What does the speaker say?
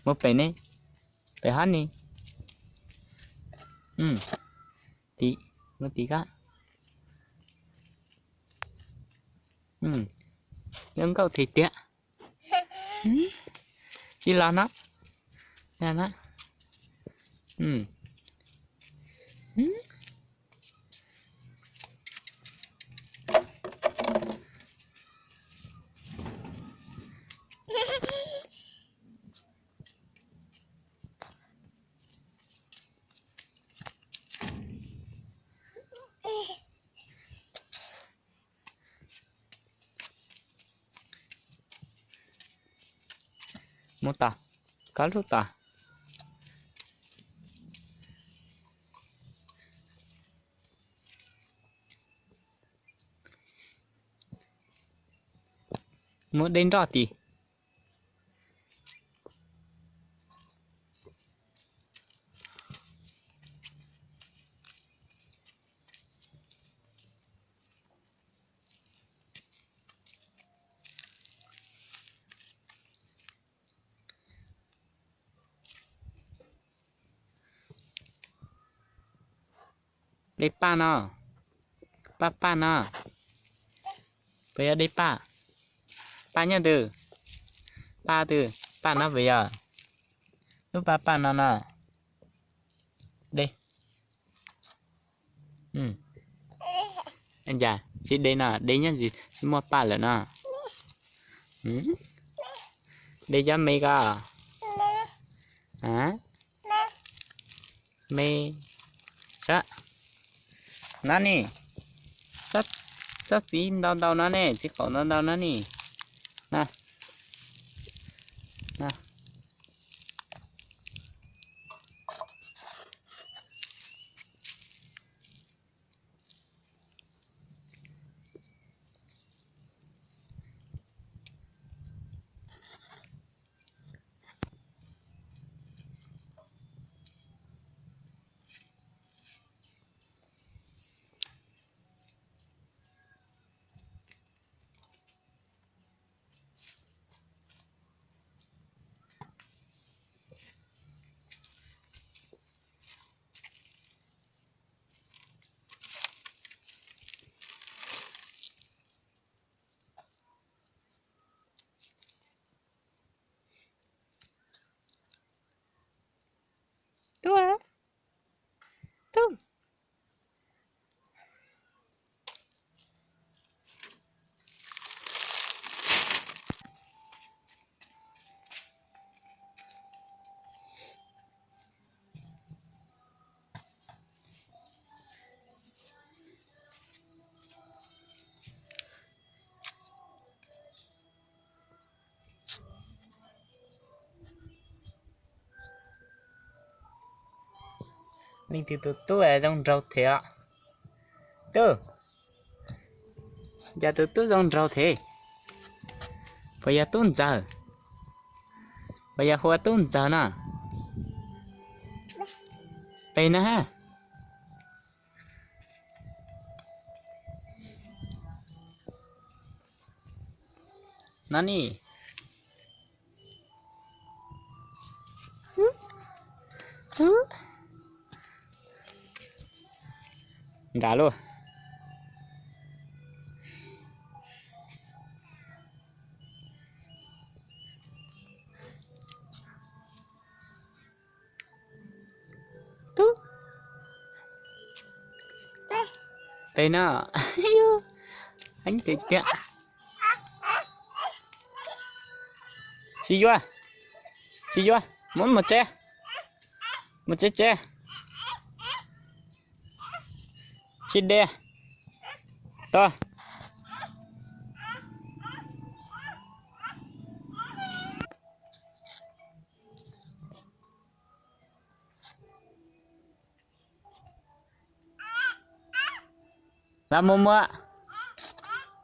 Muab pem ne, pem hab ni. Tim, muab tim kab. Zoo nkauj tiag tiag. Tsis los no. Muab tod, koj lub tod. Muab dej nroj tim. Dej paj no, paj paj no, puas yog dej paj? Paj nyob twg? Paj twg? Paj no puas yog? Lub paj paj no no. Dej. Cas tsis de no, de nyob tsis muaj paj lawm no. De cov me ko. Me, no ne, tsob txiv ntau ntau no ne, txiv qaum ntau ntau no ne. Tub, tub. Leej twg tus tub zoo nraug thiab? Tub, cas tus tub zoo nraug thiab? Puas yog tub ntxawg? Puas yog hu ua tub ntxawg no? Pem no ha. No ne. Nram lauj. Tub, pem no. Heev tiag tiag. Tsis yuav, tsis yuav, mus mus tsev, mus tsev tsev. Tsis de, tod. Los mus mus.